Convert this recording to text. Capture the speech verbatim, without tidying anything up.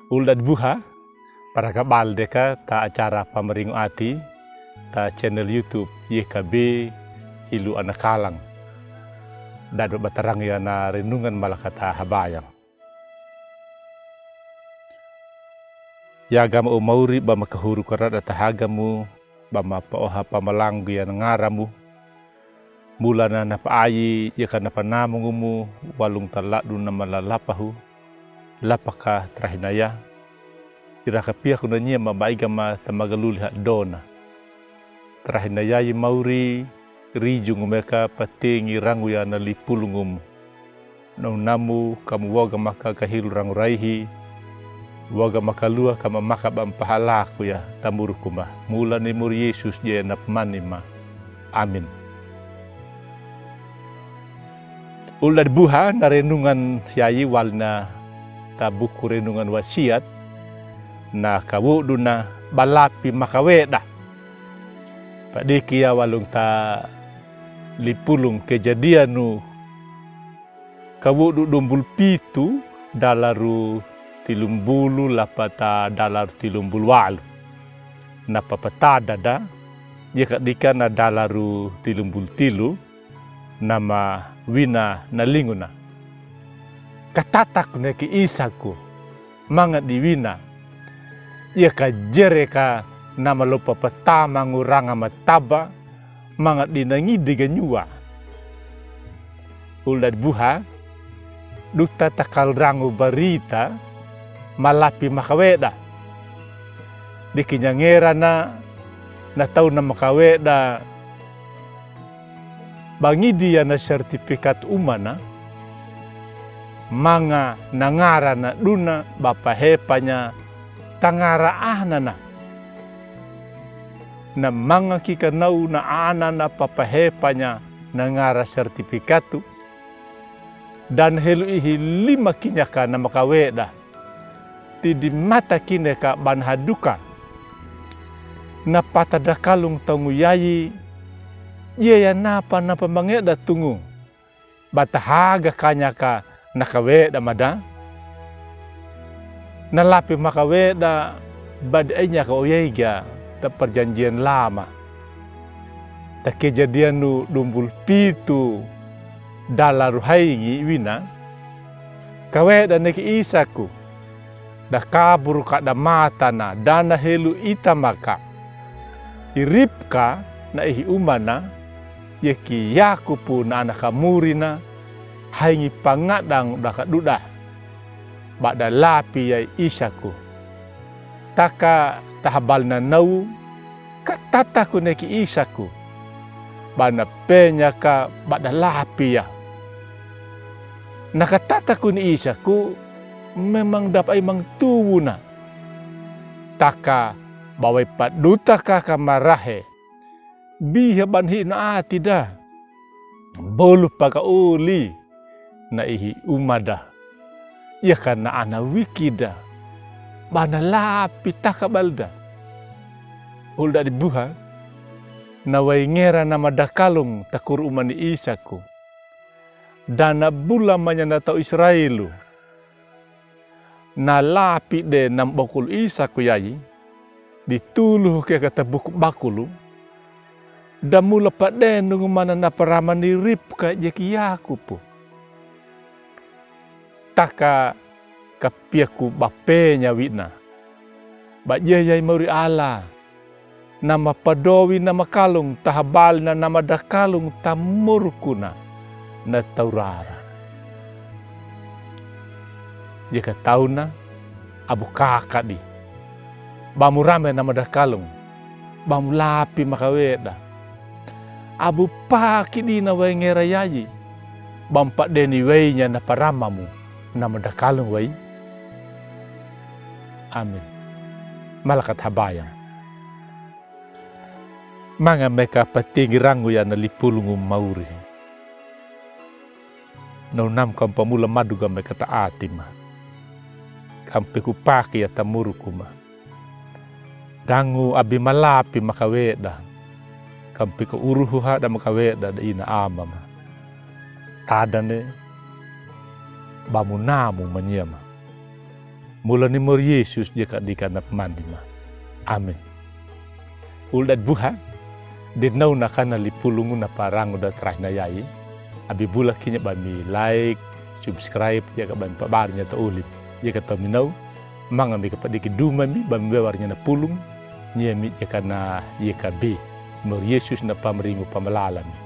Ulda di buha, para kabal deka ta acara Pamaringo Ati, ta channel YouTube Y K B Hilo Anakalang. Dado batarangi ana renungan malaka ta habayang. Yagama o mauri ba ma kahuru karada ta hagamu, ba ma paoha pamalanggu ya ngaramu. Mulana na paayi, yaka na panamungumu, walung ta ladu na malalapahu, lapaka tarahinaya. Ira kapiaku na nyema ba iga ma ta magaluli ha dona. Tarahinaya i mauri, rijungu meka patingi rangu ya na lipulungumu. Naunamu kamu woga maka kahilu rangu raihi, woga maka lua kama maka ba mpahalaku ya ta murukuma. Mulani muri Yesus ye na pmanima. Amin. Ulda di buha na renungan yayi walina ta buku renungan Wasiat, na kawuduna balapi makaweda. Padiki ya walung ta lipulung Kejadianu kawudu dumbul pitu dalaru tilumbulu lapa ta dalaru tilumbul walu. Na papatadada, yaka dika na dalaru tilumbul tilu, nama wina na linguna. Katataku ne ki Isaku, manga di wina. Yaka jereka nama lopa patamangu ranga mataba, manga di na ngidi ga nyua. Ulda di buha, duta ta kalrangu barita, malapi makaweda. Diki nyangerana, na tau na makaweda, ba ngidi ya na sertifikat umana, manga na ngara na duna ba pahepanya tangara anana. Na manga kika nau na anana papahepanya na ngara sertifikatu. Dan helu ihi lima kinyaka na makaweda. Tidi mata kineka ba na haduka. Na pata dakalung tangu yayi, ye ya napa napa mangeda tungu. Ba ta haga kanyaka na kaweda mada. Na lapi makaweda ba di ainyaka o yaiga ta perjanjian lama. Ta Kejadianu dumbul pitu dalaru haingi wina. Kaweda ne ki Isaku. Da kaburu kada matana, dana helu ita maka. I Ribka na ihi umana, ye ki Yakupu na ana kamurina, haingi pangadang da kaduda. Ba da lapi ya i Isaku. Taka tahabalina nau, katataku ne ki Isaku. Ba na penyaka ba da lapi ya. Na katataku ni Isaku, memang dapa imang tuwuna. Taka ba wai paduta kaka marahe. Biha ba na hino atida. Bolu paka oli. Na ihi umada. Yaka na ana wikida. Ba na lapi taka balda. Ulda di buha. Na waingera na madakalung takuru umani Isaku. Dana bula manya na tau Israelu. Na lapi de na mbokulu Isaku yayi, di tuluhu keka ta buku bakulu, da mula padenungu mana na parama ni Ribka ye ki Yakupu. Taka kapiaku ba penya wina. Ba ye yayi mauri Allah. Na mapadowi na makalung tahabalina na madakalung ta murukuna na taurara. Yaka tauna abu kakadi. Ba mu rame na madakalung. Ba mu lapi makaweda. Abu pakidi na waingera yayi. Ba mu padeni wainya na paramamu na madakalung wai. Amin. Malaka ta habayang. Manga meka patingi rangu ya na lipulungu mauri. Naunam kam pamula maduga meka ta atima. Kam peku paki ya ta murukuma. Dangu abi malapi makaweda. Kam peku uruhu hada makaweda da ina amama. Tadane ba mu namu manyama. Mola ni mor Yesus jaka dika na pamandi ma. Amen. Ul dat buha, de naw na kana li pulung na parangu dat rahina yai. Abi bula kinya ba mi like, subscribe, jaka ba mi pabar nya ta ulim. Jaka ta mi naw, manga mi ka padiki duma mi ba mi wewar nya na pulung, nya mi jaka na jaka bi. Mor Yesus na pamringu pamalalam.